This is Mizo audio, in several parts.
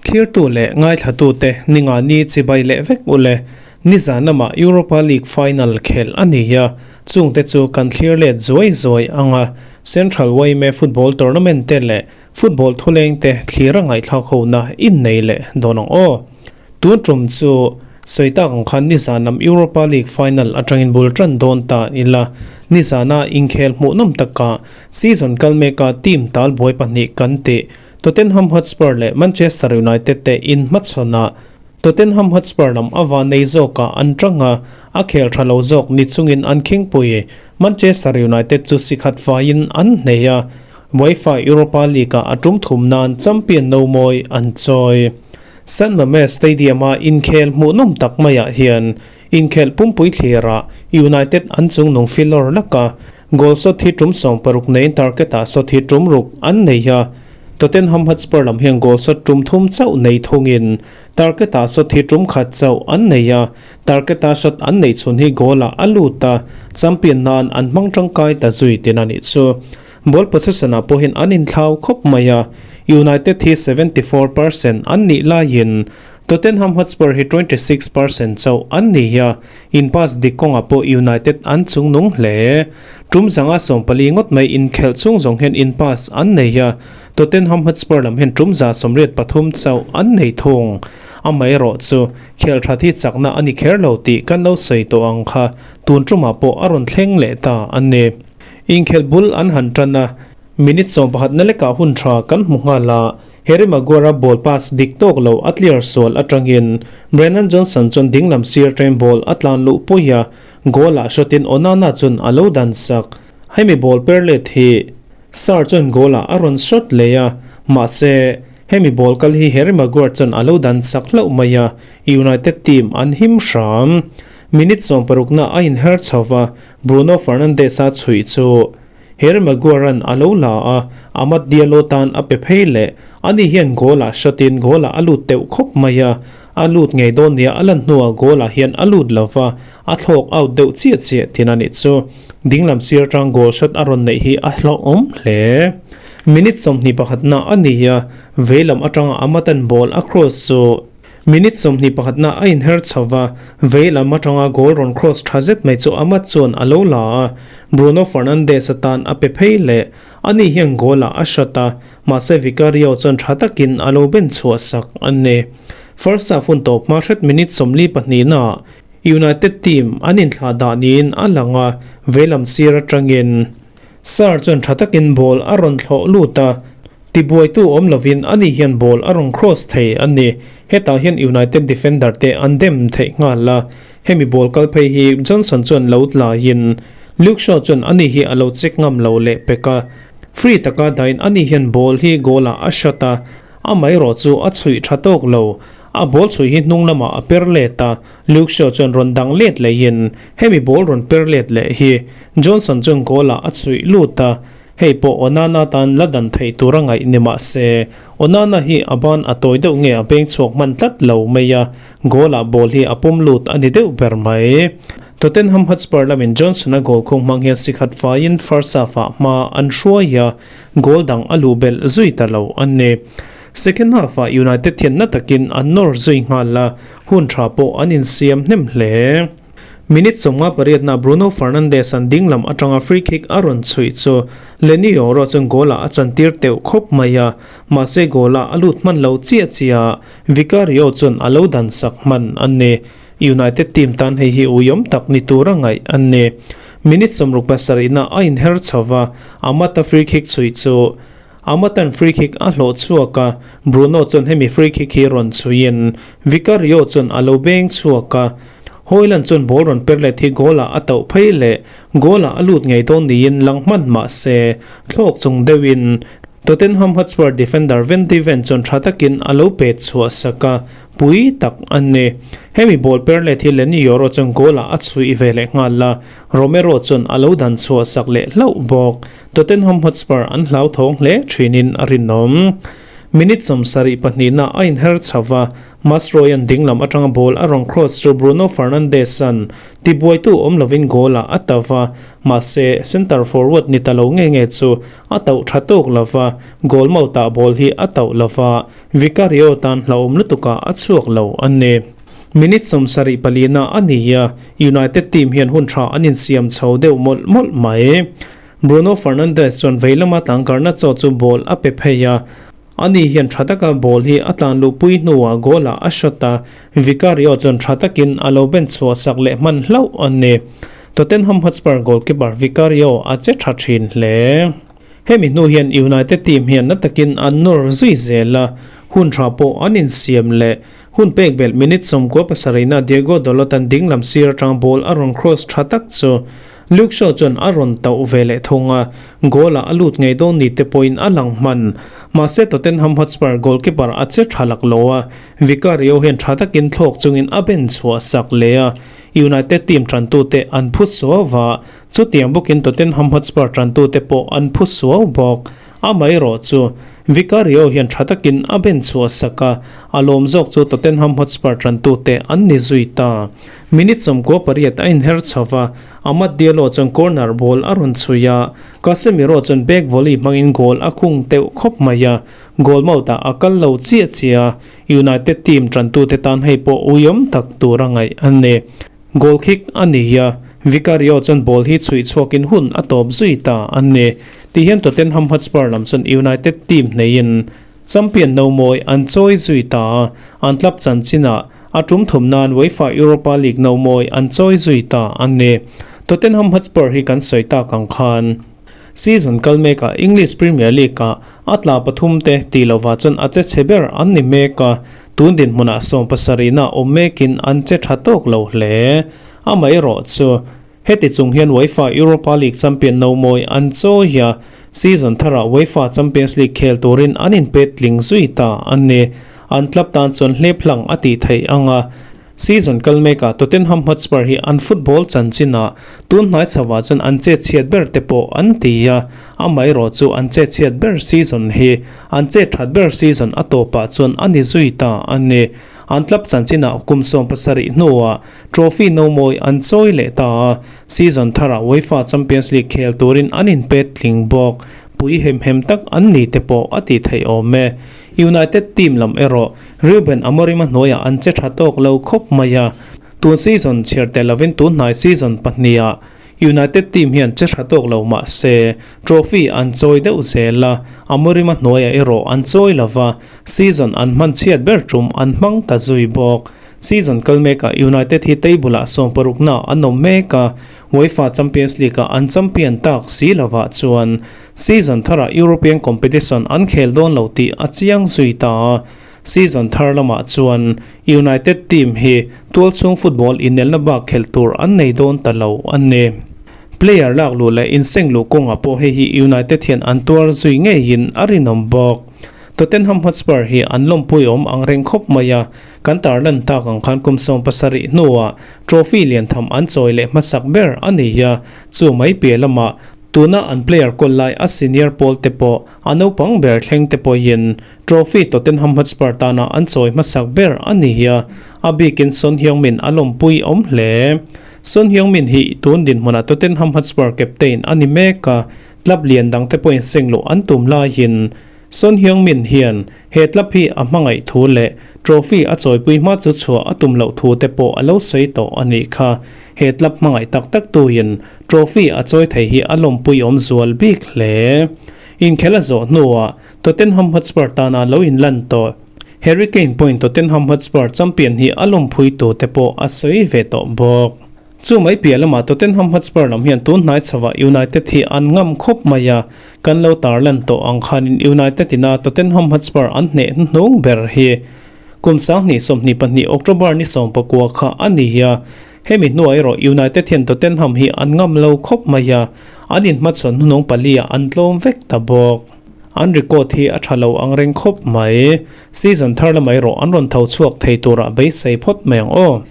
Thlirtu leh ngaithlatute ninga ni chibai leh vek u le. Nizan lamah Europa League final khelh a ni a, chungte chu kan thlir let zuai zuai ang a, Central yma Football Tournament te leh Football thulengte thlir a ngaihthlak hona innei leh dawn ang aw. Tun tum chu sawi tak ang khan nizan lam Europa League final atangin bul tan dawn ta ila, nizana inkhel hmuhnawm takah season kal meka team talbuai pahnih kan tih Tottenham Hotspur leh Manchester United te inhmachhawnah Tottenham Hotspur lam a van nei zawkah an tang a, a khel tha lo zawk ni chungin an khingpui Manchester United chu sikhat faiin an hnei a, UEFA Europa League-ah a tum thum nan champion no mawi an chawi. San Mames Stadium-a inkhel hmuhnawm tak maiah hian inkhelh pumpui thlirah United an chungnung filawr lak a, Goal shot hi tum 60 neiin target-ah shot hi tum ruk an nei a, Tottenham Hotspur lam hian goal shot tum thum chauh nei thungin target-ah shot hi tum khat chauh an nei a, target-a shot an neih chhun hi goal-ah a lut a, champion nan an hmang tangkai ta zui tin a nih chu. Ball possession-ah pawhin an inthlau khawp mai a, United hi 74% an nih laiin Tottenham Hotspur hi 26% chauh an ni a, in pass dik kawngah pawh United an chungnung hle. Tum zanga 14 ngawt mai inkhelh chung zawng hian in pass an nei a, Tottenham Hotspur lam hian tum 183 chauh an nei thung. Amaherawh chu, khelh that hi chakna a ni kher lo tih kan lo sawi tawh ang kha tun tumah pawh a rawn thleng leh ta a ni. Inkhelh bul an han tan a, minute 11 na lekah hun tha kan hmu nghal a, Harry Maguire-a ball pass dik tawk lo a clear sual atangin Brennan Johnson chuan dinglam sir train ball a tlan luh pui a, goal-ah shot-in Onana chuan a lo dan sak. Hemi ball per let hi Sarr chuan goal-ah a rawn shot leh a, mahse hemi ball kal hi Harry Maguire chuan a lo dan sak hlauh mai a, United team an him hram. Minute 60 na a inher chho va, Bruno Fernandes-a chhuih chu Harry Maguire-a'n a lo la a, Amad Diallo tan a pe phei leh. Ani hian goal-ah shot-in goal-ah a lut teuh khawp mai a, a lut ngei dawn nia a lan hnuah goal-ah hian a lut lo va, a thlawk out deuh chiah chiah thin a nih chu. Dinglam sir atang goal shot a rawn neih hi a hlauhawm hle. Minute 21 na a ni a, veilam atanga Amad-a'n ball a cross chu. Minute 21 na a inher chho va, vei lam atanga goal rawn cross tha zet mai chu Amad chuan a lo la a, Bruno Fernandes atan a pe phei leh. Ani hian goal ah a shot a, mahse Vicario chuan tha takin a lo ben chhuah sak a ni. First half hun tawp hma hret minute 42 na ah United team an inthlah dah niin a lang a, vei lam sir atangin Sarr chuan tha takin ball a rawn thlawh lut a, Tibuaitu awm lovin ani hian ball a rawn cross thei a ni. Hetah hian United defender te an dem theih nghal a, hemi ball kal phei hi Johnson chuan lo tlaiin Luke Shaw chuan ani hi a lo check ngam lo leh pek a. Free taka dahin ani hian ball hi goal ah a shot a, amaherawh chu a chhuih tha tawk lo. A ball chhuih hi hnung lamah a per let a, Luke Shaw chuan rawn dang let lehin hemi ball rawn per let leh hi Johnson chuan goal ah a chhuih lut a. Hei pawh Onana tan la dan theih tur a ngaih ni mah se, Onana hi a ban a tawi deuh nge a beng chhuak hman tlat lo mai a, goal-ah ball hi a pawm lut a ni deuh ber mai. Tottenham Hotspur lamin Johnson-a goal khung hmang hian sikhat faiin first half-ah hma an hruai a, goal dang a luh belh zui ta lo a ni. Second half-ah United hian na takin an nawr zui nghal a, hun tha pawh an insiam hnem hle. Minute 58 na Bruno Fernandes an dinglam atanga free kick a rawn chhuih chu Leny Yoro chuan goal ah a chantir teuh khawp mai a, mahse goal ah a lut hman lo chiah chiah a, Vicario chuan a lo dan sak hman a ni. United team tan hei hi uiawm tak ni tura ngaih a ni. Minute 67 na a inher chho va, Amata free kick chhuih chu Amatan free kick a hlawh chhuak a, Bruno chuan hemi free kick hi rawn chhuiin Vicario chuan a lo beng chhuak a, Hojlund chuan ball rawn per let hi goal ah a tauh phei leh goal ah a lut ngei dawn niin lang hman mah se thlawk chung deuhin Tottenham Hotspur defender Van de Ven chuan tha takin a lo pet chhuah sak a, pui tak a ni. Hemi ball per let hi Leny Yoro chuan goal ah a chhuih ve leh nghal a, Romero chuan a lo dan chhuah sak leh hlauh bawk. Tottenham Hotspur an hlauthawng hle thinin a rinawm. Minute 72 na a inher chho va, Mazraoui-a'n dinglam atanga ball a rawn cross chu Bruno Fernandes-a'n tibuaitu awm lovin goal-ah a tauh va, mahse centre forward ni ta lo nge nge chu a tauh tha tawk lo va, goal mouth-ah ball hi a tauh lo va, Vicario tan hlauhawm lutukah a chhuak lo a ni. Minute 74 na a ni a, United team hian hun tha an insiam chho deuh mawlh mawlh mai. Bruno Fernandes chuan vei lama tlangkarna chaw chu ball a pe phei a, ani hian tha taka ball hi a tlan luhpui hnuah goal-ah a shot a, Vicario chuan tha takin a lo ben chhuah sak leh hman hlauh a ni. Tottenham Hotspur goalkeeper Vicario a che tha thin hle. Hemi hnu hian United team hian na takin an nawr zui zel a, hun tha pawh an insiam leh. Hun pek belh minute 97 na Diego Dalot-a'n dinglam sir atang ball a rawn cross tha tak chu Luke Shaw chuan a rawn tauh ve leh thung a, goal-ah a lut ngei dawn ni te pawhin a lang hman. Mahse Tottenham Hotspur goalkeeper a che tha lak lo a, Vicario hian tha takin thlawk chungin a ben chhuah sak leh a, United team tantute an phu suau va, chutiang bawkin Tottenham Hotspur tantute pawh an phu suau bawk. Amaherawh chu, Vicario hian tha takin a ben chhuah sak a, a lawm zawk chu Tottenham Hotspur tantute an ni zui ta. Minute 98 a inher chho va, Amad Diallo chuan corner ball a rawn chhui a, Casemiro chuan back volley hmangin goal a khung teuh khawp mai a, goal mouth-ah a kal lo chiah chiah a, United team tantute tan hei pawh uiawm tak tur a ngaih a ni. Goal kick a ni a, Vicario chuan ball hi chhuih chhuakin hun a tawp zui ta a ni. Tihian Tottenham Hotspur lam chuan United team hneiin champion no mawi an chawi zui ta a, an club chanchinah a tum thum nan UEFA Europa League no mawi an chawi zui ta a ni. Tottenham Hotspur hi kan sawi tak ang khan season kal mekah English Premier League-ah a tla pathum te tih lovah chuan a che chhe ber an ni mek a, tun dinhmunah 17 na awm mekin an che tha tawk lo hle. Amaherawh chu heti chung hian UEFA Europa League champion no mawi an chawi a, season tharah UEFA Champions League khel turin an inpet tling zui ta a ni. An club tan chuan hlep hlang a tih theih ang a, season kal mekah Tottenham Hotspur hi an football chanchinah tun hnai chhovah chuan an chet chhiat ber te pawh an ti a, amaherawh chu an chet chhiat ber season hi an chet that ber season a tawpah chuan a ni zui ta a ni. An club chanchinah kum 17 hnuah trophy no mawi an chawi leh ta a, season tharah UEFA Champions League khel turin an inpet tling bawk. Pui hem hem tak an ni te pawh a tih theih awm e. United team lam erawh Ruben Amorim-a hnuaiah an che tha tawk lo khawp mai a, tun season chhiar tel lovin tun hnai season pahniha United team hian che tha tawk lo mah se trophy an chawi deuh zel a, Amorim-a hnuaiah erawh an chawi lo va, season an hman chhiat ber tum an hmang ta zui bawk. Season kal mekah United hi table-ah 16 na an awm mek a, UEFA Champions League-ah an champion tak si lovah chuan season tharah European competition an khel dawn lo tih a chiang zui ta a. Season thar lamah chuan United team hi tualchhung football inelna bak khelh tur an nei dawn ta lo a ni. Player lak luh leh inseng luh kawngah pawh hei hi United hian an tuar zui ngeiin a rinawm bawk. Tottenham Hotspur hi an lawmpui awm ang reng khawp mai a, kan tarlan tak ang khan kum 17 hnuah trophy lian tham an chawi leh hmasak ber a ni a, chu mai piah lamah tuna an player kawl lai a senior pawl te pawh a naupang ber thleng te pawhin trophy Tottenham Hotspur tana an chawi hmasak ber a ni a, a bikin Son Heung-min a lawmpui awm hle. Son Heung-min hi tun dinhmunah Tottenham Hotspur captain a ni mek a, club lian dang te pawhin seng luh an tum laiin Son Heung-min hian he club hi a hmangaih thu leh trophy a chawipui hma chu chhuah a tum loh thu te pawh a lo sawi tawh a nih kha. He club hmangaih tak tak tuin trophy a chawi thei hi a lawmpui awm zual bik hle. Inkhel a zawh hnuah Tottenham Hotspur tana lo inlan tawh Harry Kane pawhin Tottenham Hotspur champion hi a lawmpui tu te pawh a sawi ve tawh bawk. Chu mai piah lamah Tottenham Hotspur lam hian tun hnai chhovah United hi an ngam khawp mai a, kan lo tarlan tawh ang khanin United ina Tottenham Hotspur an hneh hnuhnung ber hi kum 2022 October ni 19 kha a ni a, hemi hnuah erawh United hian Tottenham hi an ngam lo khawp mai a, an inhmachhawn hnuhnung pali-ah an tlawm vek ta bawk. An record hi a tha lo ang reng khawp mai. Season thar lamah erawh an rawn tho chhuak thei turah beisei phawt mai ang aw.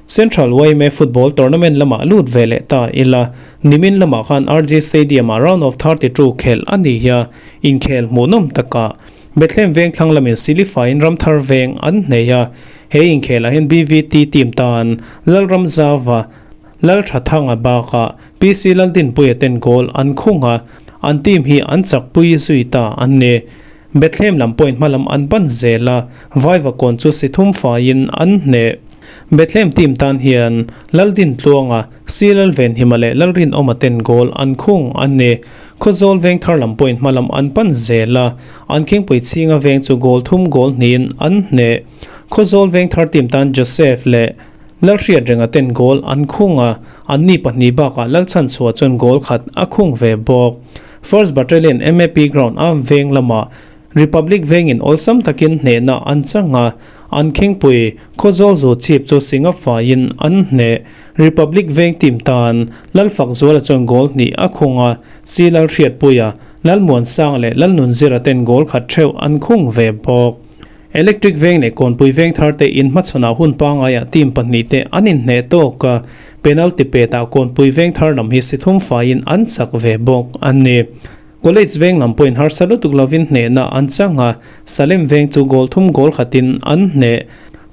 Central YMA Football Tournament lamah lut ve leh ta ila, nimin lamah khan RG Stadium-ah round of 32 khelh a ni a, inkhel hmuhnawm takah Bethlehem Vengthlang lamin Silifaiin Ramthar Veng an hneh a, he inkhelah hian BVT team tan Lalramzauva, Lalthathanga bakah PC Laldinpuia ten goal an khung a, an team hi an chakpui zui ta an ni. Bethlehem lam pawhin hmalam an ban zel a, Vaivakawn chu si thum faiin an hneh. Bethlehem team tan hian Laldintluanga, Si Lalvenhima leh Lalrinawma ten goal an khung an ni. Khawzawl veng thar lam pawhin hmalam an pan zel a, an khingpui chhinga veng chu goal thum goal hnihin an hneh. Khawzawl veng thar team tan Joseph leh Lalhriatrenga ten goal an khung a, anni pahnih bakah Lalchhanchhuah chuan goal khat a khung ve bawk. First Battalion MAP ground a veng lamah Republic vengin awlsam takin hnehna an chang a, an khingpui Khawzawl zu chip chu Singa faiin an hneh. Republic veng team tan Lalfakzuala chuan goal hnih a khung a, Si Lalhriatpuia, Lalmuansanga leh Lalnunzira ten goal khat theuh an khung ve bawk. Electric veng leh Kawnpui veng thar te inhmachhawnah hun pangaiah team pahnih te an inhneh tawk a, penalty petah Kawnpui veng thar lam hi si thum faiin an chak ve bawk a ni. College veng lam pawhin harsa lutuk lovin hnehna an chang a, Salem veng chu goal thum goal khatin an hneh.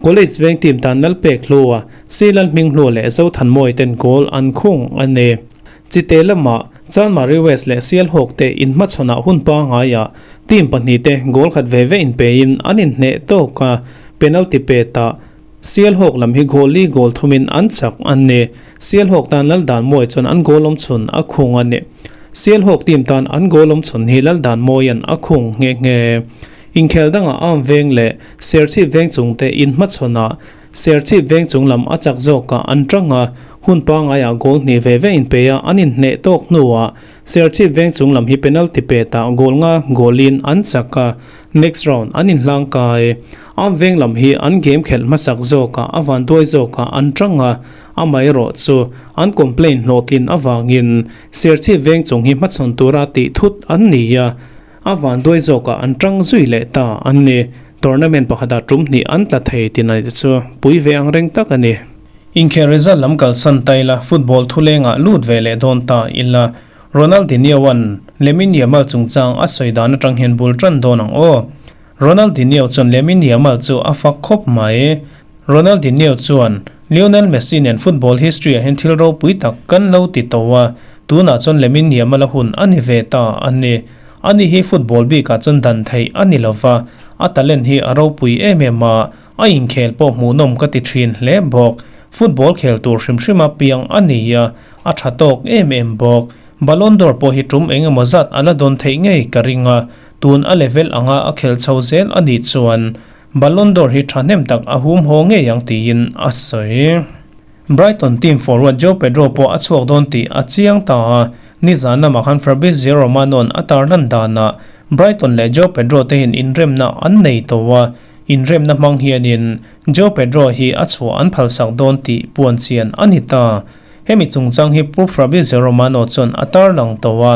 College veng team tan Lalpek Hlua, Si Lalhming Hlua leh Zothanmawi ten goal an khung a ni. Chite lamah Chanmari West leh Sialhawk te inhmachhawnah hun pangaiah team pahnih te goal khat ve ve inpein an inhneh tawk a, penalty petah Sialhawk lam hi goal li goal thumin an chak an ni. Sialhawk tan Laldanmawi chuan an goal awm chhun a khung a ni. Sialhawk team tan an goal awm chhun hi Laldanmawian a khung nghe nghe. Inkhel dangah Arm Veng leh Serchhip Veng chung te inhmachhawnah Serchhip Veng chung lam a chak zawkah an tang a, hun pangaiah goal hnih ve ve inpeia an inhneh tawk hnuah Serchhip Veng chung lam hi penalty petah goal nga goal-in an chak a, next round an inhlang kai. Arm Veng lam hi an game khelh hmasak zawkah a vanduai zawkah an tang a, amaherawh chu an complaint hlawhtlin avangin Serchhip Veng chung hi hmachhawn tura tih thut an ni a, A vanduai zawkah an tang zui leh ta an ni. Tournament pakhatah tum hnih an tla thei tih a chu pui ve ang reng tak a ni. Inkhel result lam kalsan ta ila football thulengah lut ve leh dawn ta ila Ronaldinho-a'n Lamine Yamal chungchang a sawi dan atang hian bul tan dawn ang aw. Ronaldinho chuan Lamine Yamal chu a fak khawp mai. Ronaldinho chuan Lionel Messi nen football history ah hian thil ropui tak kan lo ti to a, tunah chuan Lamine Yamal a hun a ni ve ta a ni. Ani hi football bikah chuan dan theih a ni lova, a talent hi a ropui em em a, a inkhel pawh hmuhnawm ka ti thin hle bawk. Football khel tur hrim hrima piang a ni a, a tha tawk em em bawk. Ballon d'Or pawh hi tum eng emaw zat a la dawn theih ngei ka ring a, tun a level anga a khel chho zel a nih chuan Ballon d'Or hi thahnem tak a hum haw ngei ang tiin a sawi. Brighton team forward Joao Pedro pawh a chhuak dawn tih a chiang ta a, nizan lamah khan Fabrizio Romano-a'n a tarlan danah Brighton leh Joao Pedro te hian inremna an nei tawh a, inremna hmang hianin Joao Pedro hi a chhuah an phalsak dawn tih puan chian a ni ta. Hemi chungchang hi Pu Fabrizio Romano chuan a tarlang tawh a,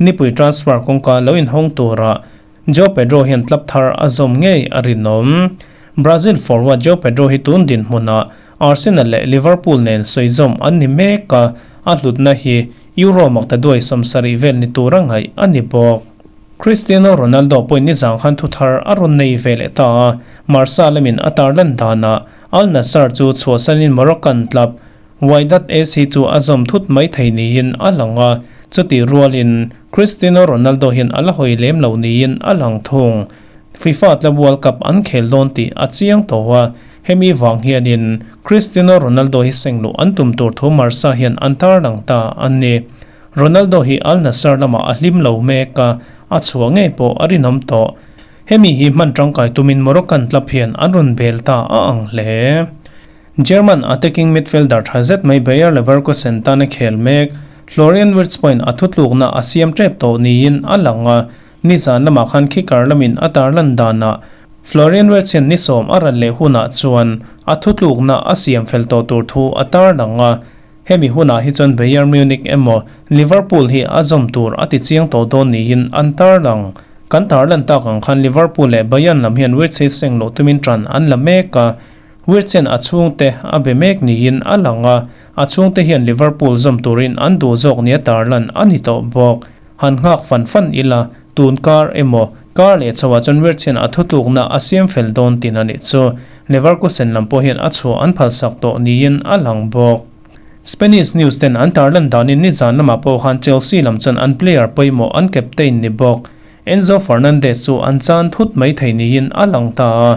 nipui transfer kawngka lo inhawng turah Joao Pedro hian club thar a zawm ngei a rinawm. Brazil forward Joao Pedro hi tun dinhmunah Arsenal leh Liverpool nen sawi zawm an ni mek a, a hlutna hi Euro maktaduai 70 vel ni tura ngaih a ni bawk. Cristiano Ronaldo pawhin nizang khan thu thar a rawn nei ve leh ta a, Marsa lamin a tarlan danah Al Nassr chu chhuahsanin Moroccan club Wydad AC chu a zawm thut mai thei niin a lang a, chutih rualin Cristiano Ronaldo hian a la hawi lem lo niin a lang thung. FIFA tla World Cup an khel dawn tih a chiang tawh a, hemi vang hianin Cristiano Ronaldo hi seng luh an tum tur thu Marca hian an tarlang ta a ni. Ronaldo hi Al Nassr lamah a hlim lo mek a, a chhuah ngei pawh a rinawm tawh. Hemi hi hman tangkai tumin Moroccan club hian an rawn bel ta a ang hle. German attacking midfielder tha zet mai Bayer Leverkusen tan a khel mek. Florian Wirtz pawhin a thutlukna a siam tep tawh niin a lang a, nizan lamah khan kicker lamin a tarlan danah Florian Wirtz hian ni sawm a ran leh hunah chuan a thutlukna a siam fel tawh tur thu a tarlang a, hemi hunah hi chuan Bayern Munich emaw Liverpool hi a zawm tur a ti chiang tawh dawn niin an tarlang. Kan tarlan tak ang khan Liverpool leh Bayern lam hian Wirtz hi seng loh tumin tan an la mek a, Wirtz-in a chhungte a be mek niin a lang a, a chhungte hian Liverpool zawm turin an duh zawk nia tarlan a ni tawh bawk. Han nghak fan fan ila, tun kar emaw, Kar leh chhoah chuan Wirtz hian a thutlukna a siam fel dawn tin a nih chu. Leverkusen lam pawh hian a chhuah an phalsak tawh niin a lang bawk. Spanish news ten an tarlan danin nizan lamah pawh khan Chelsea lam chuan an player pawimawh an captain ni bawk Enzo Fernandez chu an chan thut mai thei niin a lang ta a.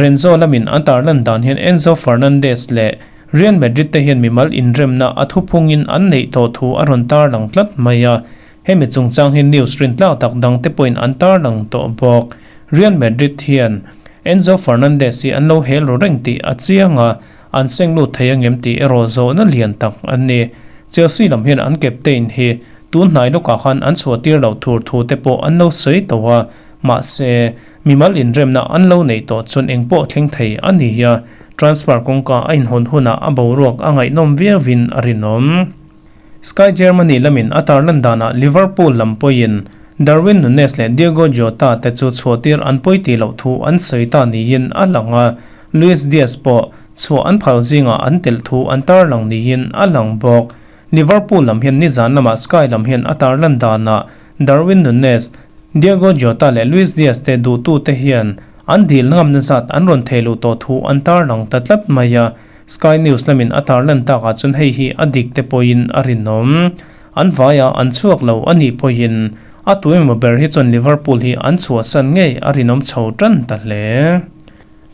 Renzo lamin an tarlan dan hian Enzo Fernandez leh Real Madrid te hian mimal inremna a thuphungin an neih tawh thu a rawn tarlang tlat mai a. Hemi chungchang hi news rintlak tak dang te pawhin an tarlang tawh bawk. Real Madrid hian Enzo Fernandez hi an lo hel ru reng tih a chiang a, an seng lut thei angem tih erawh zawhna lian tak an ni. Chelsea lam hian an captain hi tun hnai lawkah khan an chhuah tir loh tur thu te pawh an lo sawi tawh a, mahse, mimal inremna an lo neih tawh chuan engpawh thleng thei a ni a, transfer kawngka a inhawn hunah a boruak a ngaihnawm viauin a rinawm. Sky Germany lamin a tarlan danah Liverpool lam pawhin Darwin Nunez leh Diogo Jota te chu chhuahtir an pawi tih loh thu an sawi ta niin a lang a, Luis Diaz pawh chhuah an phal zingah an telh thu an tarlang niin a lang bawk. Liverpool lam hian nizan lamah Sky lam hian a tarlan danah Darwin Nunez, Diogo Jota leh Luis Diaz te duhtute hian an dil ngamna zat an rawn thei luh tawh thu an tarlang ta tlat mai a. Sky News lamin a tarlan takah chuan hei hi a dik te pawhin a rinawm. An vaia an chhuak lo a nih pawhin a tu emaw ber hi chuan Liverpool hi an chhuahsan ngei a rinawm chho tan ta hle.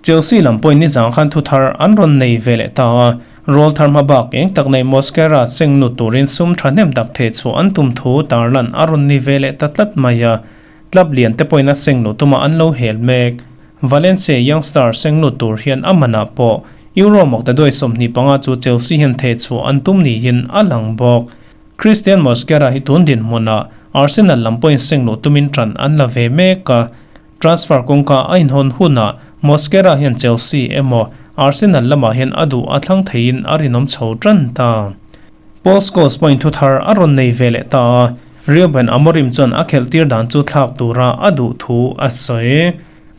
Chelsea lam pawhin nizang khan thu thar an rawn nei ve leh ta a, rawl thar hma bak eng tak nei Mosquera seng nut turin sum thahnem tak theh chhuah an tum thu tarlan a rawn ni ve leh ta tlat mai a. Club lian te pawhin a seng luh tumah an lo hel mek. Valencia youngster seng lut tur hian a manah pawh Euro mawkta duai 25 chu Chelsea hian theh chhuah an tum niin a lang bawk. Christian Mosquera hi tun dinhmunah Arsenal lam pawhin seng luh tumin ṭan an la ve mek a. Transfer kawngka a inhawn hunah Mosquera hian Chelsea emaw Arsenal lamah hian a duh a thlang theiin a rinawm chho ṭan ta. Paul Scholes pawhin thu thar a rawn nei ve leh ta a, Reuben Amorim chuan a khelh tir dan chu thlak tura a duh thu a sawi.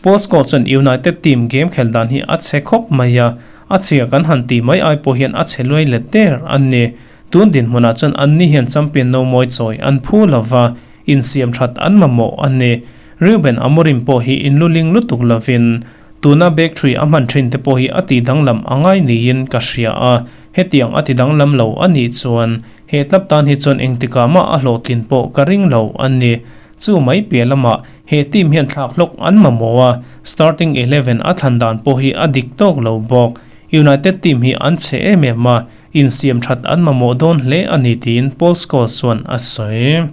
Paul Scholes chuan United team game khelh dan hi a chhe khawp mai a, a chhia kan han tih mai ai pawh hian a chhe luai let der an ni. Tun dinhmunah chuan anni hian champion no mawi chawi an phu lo va, insiam that an mamawh a ni. Reuben Amorim pawh hi inluling lutuk lovin tuna back three a hman thin te pawh hi a tih danglam a ngai niin ka hria a, Hetiang a ti danglam lo a nih chuan he tlap tan hi chuan engtikah mah a hlawhtlin pawh ka ring lo a ni. Chu mai piah lamah he team hian thlak hlawk an mamawh a, starting 11 a thlan dan pawh hi a dik tawk lo bawk. United team hi an chhe em em a, insiam that an mamawh dawn hle a ni tiin Paul Scholes chuan a sawi.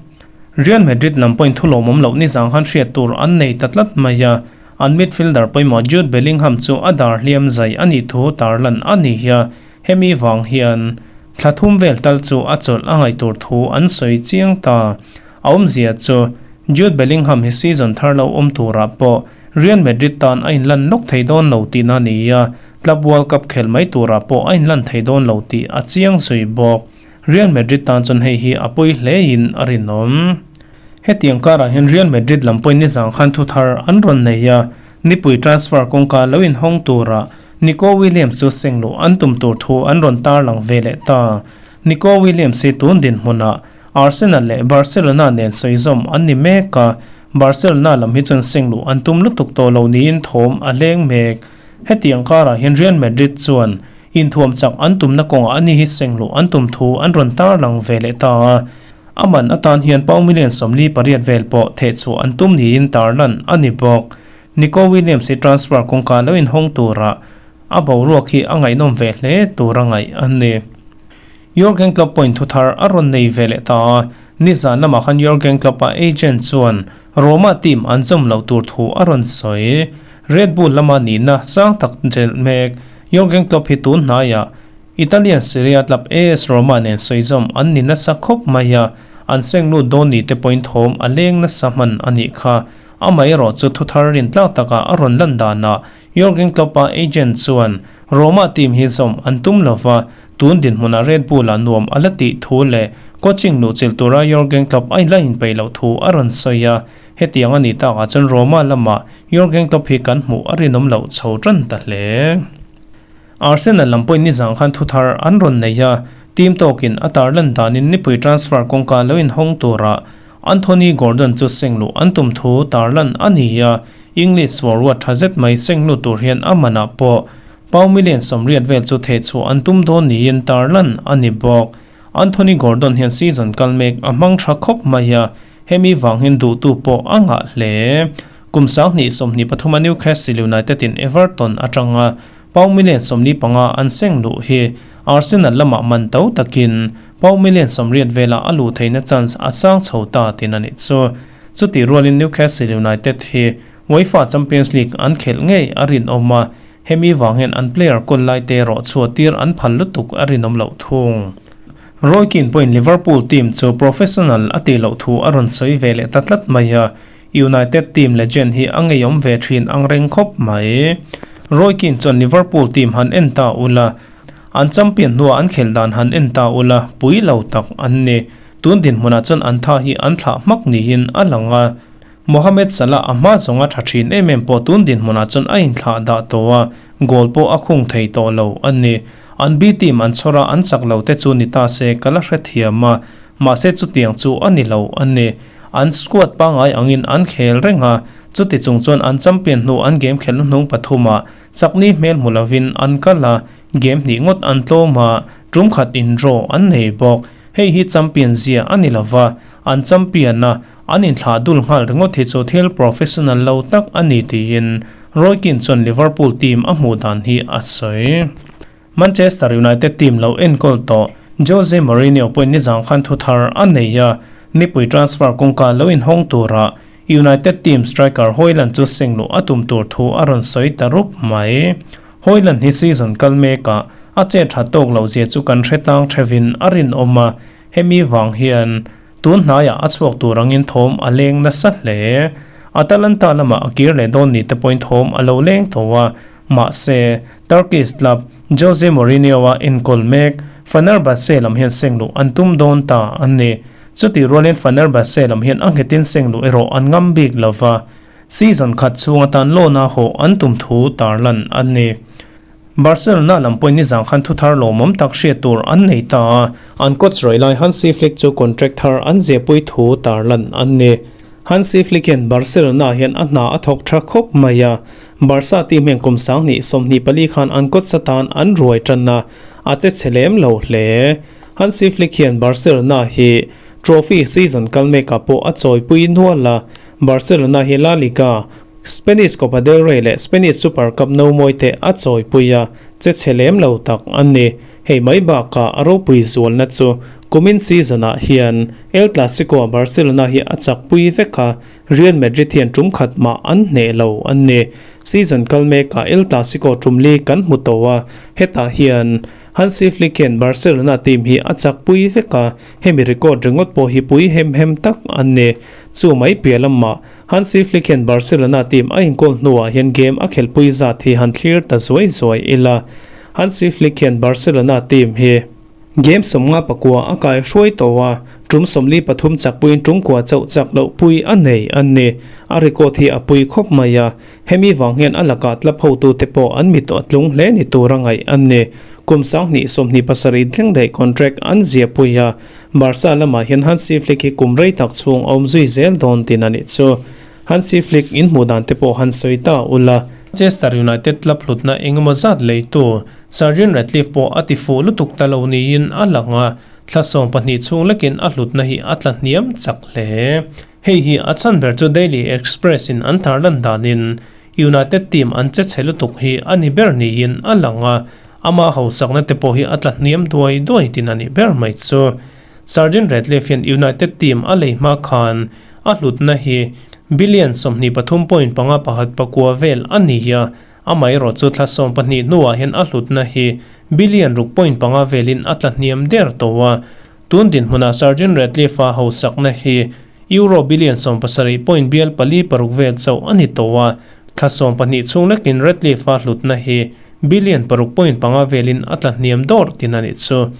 Real Madrid lam pawhin thulawmawm loh nizang khan hriat tur an nei ta tlat mai a, An midfielder pawimawh Jude Bellingham chu a dar hliam zai a nih thu tarlan a ni hi a, hemi vang hian thla thum vel tal chu a chawlh a ngaih tur thu an sawi chiang ta. A awmzia chu Jude Bellingham hi season thar lo awm turah pawh Real Madrid tan a inlan lawk thei dawn lo tihna a ni a, Club World Cup khel mai turah pawh a inlan thei dawn lo tih a chiang zui bawk. Real Madrid tan chuan hei hi a pawi hlein a rinawm. Hetiang karah hian Real Madrid lam pawhin nizang khan thu thar an rawn nei a, nipui transfer kawngka lo inhawng tura Nico Williams chu seng luh an tum tur thu an rawn tarlang ve leh ta. Nico Williams hi tun dinhmunah Arsenal leh Barcelona nen sawizawm an ni mek a, Barcelona lam hi chuan seng luh an tum lutuk tawh lo niin thawm a leng mek. Hetiang karah hian Real Madrid chuan inthuam chak an tumna kawngah ani hi seng luh an tum thu an rawn tarlang ve leh ta a. A man atan hian pound million 48 vel pawh thehchhuah an tum niin tarlan a ni bawk. Nico Williams hi transfer kawngka lo inhawng tura a boruak hi a ngaihnawm ve hle tura ngaih a ni. Jurgen Klopp pawhin thu thar a rawn nei ve leh ta a, nizan lamah khan Jurgen Klopp-a agent chuan Roma team an zawm loh tur thu a rawn sawi. Red Bull lama nihna sang tak chelh mek Jurgen Klopp hi tun hnaiah Italian Serie A club AS Roma nen sawizawm an ni nasa khawp mai a, an seng lut dawn ni te pawhin thawm a leng nasa hman a nih kha. Amaherawh chu thuthar rintlak takah a rawn lan danah Jurgen Klopp-a agent chuan Roma team hi zawm an tum lova, tun dinhmunah Red Bull-ah nuam a la tih thu leh coaching luhchilh tura Jurgen Klopp a la inpeih loh thu a rawn sawi a. Hetiang a nih takah chuan Roma lamah Jurgen Klopp hi kan hmuh a rinawm loh chho tan ta hle. Arsenal lam pawhin nizang khan thu thar an rawn nei a, team tawkin a tarlan danin nipui transfer kawngka lo inhawng tura Anthony Gordon chu seng luh an tum thu tarlan a ni a, English forward tha zet mai seng lut tur hian a manah pawh pound million 80 vel chu thehchhuah an tum dawn niin tarlan a ni bawk. Anthony Gordon hian season kal mek a hmang tha khawp mai a, hemi vang hian duhtu pawh a ngah hle. Kum 2023 a Newcastle United in Everton atanga pound million 45 an seng luh hi Arsenal lamah man to takin pound million 80 velah a luh theihna chance a sang chho ta tin a nih chu. Chutih rualin Newcastle United hi UEFA Champions League an khelh ngei a rinawm a, hemi vang hian an player kawl lai te erawh chhuah tir an phal lutuk a rinawm loh thung. Roy Keane pawhin Liverpool team chu professional a tih loh thu a rawn sawi ve leh ta tlat mai a, United team legend hi a ngeiawm ve thin ang reng khawp mai. Roy Keane chuan Liverpool team han en ta ula, an champion hnuah an khelh dan han en ta ula, pui lo tak an ni. Tun dinhmunah chuan an tha hi an thlah hmak niin a lang a. Mohamed Salah a hma zawnga tha thin em em pawh tun dinhmunah chuan a inthlah dah tawh a, goal pawh a khung thei tawh lo a ni. An B team an chhawr a, an chak lo te chu ni ta se ka la hrethiam a, mahse chutiang chu a ni lo a ni. An squad pangngai angin an khel reng a, chuti chung chuan an champion hnu an game khelh hnuhnung pathumah chakni hmel hmu lovin an kal a, game hnih ngawt an tlawm a, tum khat in draw an nei bawk. Hei hi champion zia a ni lova, an champion a, an inthlah dul nghal ringawt hi chu thil professional lo tak a ni tiin Roy Keane chuan Liverpool team a hmuh dan hi a sawi. Manchester United team lo enkawl tawh Jose Mourinho pawhin nizang khan thu thar a nei a, nipui transfer kawngka lo inhawng tura United team striker Hojlund chu seng luh a tum tur thu a rawn sawi ta rup mai. Hojlund hi season kal mekah a chet tha tawk loh zia chu kan hre tlang thevin a rinawm a, hemi vang hian tun hnaiah a chhuak tur angin thawm a leng nasa hle. Atalanta lamah a kir leh dawn ni te pawhin thawm a lo leng tho a, mahse Turkish club Jose Mourinho-a enkawl mek Fenerbahce lam hian seng luh an tum dawn ta a ni. Chutih rualin Fenerbahce lam hian a nghetin seng luh erawh an ngam bik lova, season khat chhung atan loan a hawh an tum thu tarlan a ni. Barcelona lam pawhin nizang khan thu thar lawmawm tak hriat tur an nei ta a, an coach rawih lai Hansi Flick chu contract thar an ziahpui thu tarlan an ni. Hansi Flick hian Barcelona hian a hna a thawk tha khawp mai a, Barca team hian kum 2024 khan an coach atan an ruai tan a, a che chhe lem lo hle. Hansi Flick hian Barcelona hi trophy season kal mekah pawh a chawipui nual a, Barcelona hi La Liga, Spanish Copa del Rey leh Spanish Super Cup no mawi te a chawipui a, che chhe lem lo tak a ni. Hei mai bakah a ropui zualna chu kumin season-ah hian El Clasico-a Barcelona hi a chakpui vek a, Real Madrid hian tum khat mah an hneh lo a ni. Season kal mekah El Clasico tum li kan hmu tawh a, hetah hian Hansi Flick hian Barcelona team hi a chakpui vek a, hemi record ringawt pawh hi pui hem hem tak a ni. Chu mai piah lamah Hansi Flick hian Barcelona team a inkawl hnuah hian game a khelhpui zat hi han thlir ta zuai zuai ila. Hansi Flick hian Barcelona team hi game 54 a kai hruai tawh a, tum 43 chakpuiin tum kua chauh chak loh pui a nei a ni. A record hi a pui khawp mai a, hemi vang hian a lakah club hotute pawh an mit a tlung hle ni tura ngaih a ni. Kum 2027 thleng daih contract an ziahpui a, Barca lamah hian Hansi Flick hi kum rei tak chhung a awm zui zel dawn tin a nih chu. Hansi Flick in hmuh dan te pawh han sawi ta ula. Manchester United club hlutna engemaw zat leitu Sir Jim Ratcliffe pawh a ti fuh lutuk ta lo niin a lang a, thla 12 chhung lekin a hlutna hi a tla hniam chak hle. Hei hi a chhan ber chu Daily Express in an tarlan danin United team an che chhe lutuk hi a ni ber niin a lang a, ama hausakna te pawh hi a tla hniam duai duai tin a nih ber mai chu. Sir Jim Ratcliffe hian United team a lei hma khan a hlutna hi billion 23.5 14 vel a ni a, amaherawh chu thla 12 hnuah hian a hlutna hi billion 6.5 velin a tla hniam der tawh a. Tun dinhmunah Sir Jim Ratcliffe-a hausakna hi Euro billion 17.46 vel chauh a ni tawh a, thla 12 chhung lekin Ratcliffe-a hlutna hi billion 6.5 velin a tla hniam dawrh tin a nih chu.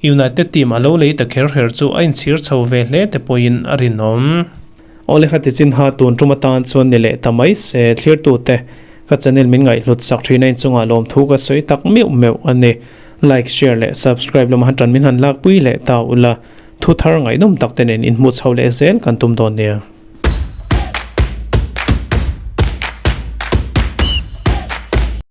United team a lo lei ta kher kher chu a inchhir chho ve hle te pawhin a rinawm. Awle kha tichin ha tun tum atan chuan ni leh ta mai se thlirtute ka channel min ngaihhlut sak thin a inchungah lawmthu ka sawi tak meuh meuh a ni. Like, share leh subscribe lamah han tan min han lakpui leh ta ula. Thu thar ngaihnawm tak te nen inhmuh chho leh zel kan tum dawn nia.